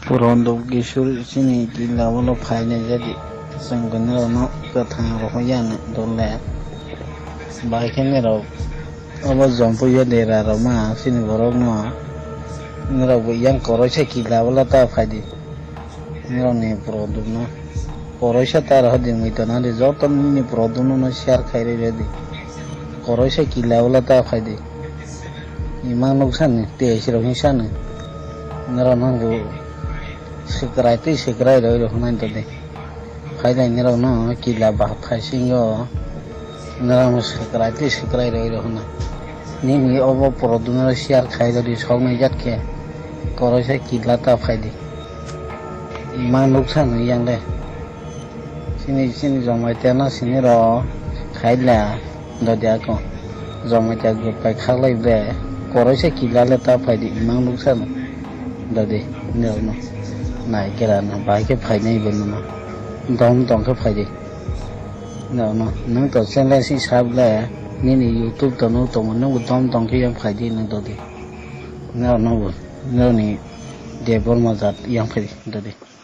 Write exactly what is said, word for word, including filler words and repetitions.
Produk Kishore chini kila ulo phainai jadi. Chwng bo norokno kwthang rohor yani dole. Bai khe norok obo Jompuia dera rok ma chini borok no. Norok bo yang koroisa kila ulo ta phaidi. Norokni produk no. Koroisa ta rohor di mui tona di joto nini produk no share khai rw di. Koroisa kila ulo ta phaidi. Imang nuk sani, tei sirok hin sani. Norok nang bo swkrai tei swkrai roi rok hwnai to de. Phailai norok no kila ba phai singo. Norok no swkrai tei swkrai roi rok hwnai. Nini obo produk no share khai rw di sok nai jat khe. Koroisa kila ta phaidi. Imang nuk sani yang de. Chini, chini Jamatia no sini rw khaila dodi ako. Jamatia group bai khaklai be. Koroisa kila le ta phaidi imang nuk sano. Dodi norokno nai kera no bai khe phainai bo nono. Dom dom khe phaidi. Norokno nwng to channel si sab le nini YouTube to nuk tongo nwng bo dom dom khe yang phaidi nwng dodi. Norokno bo nini Debbarma jat yang phaidi dodi.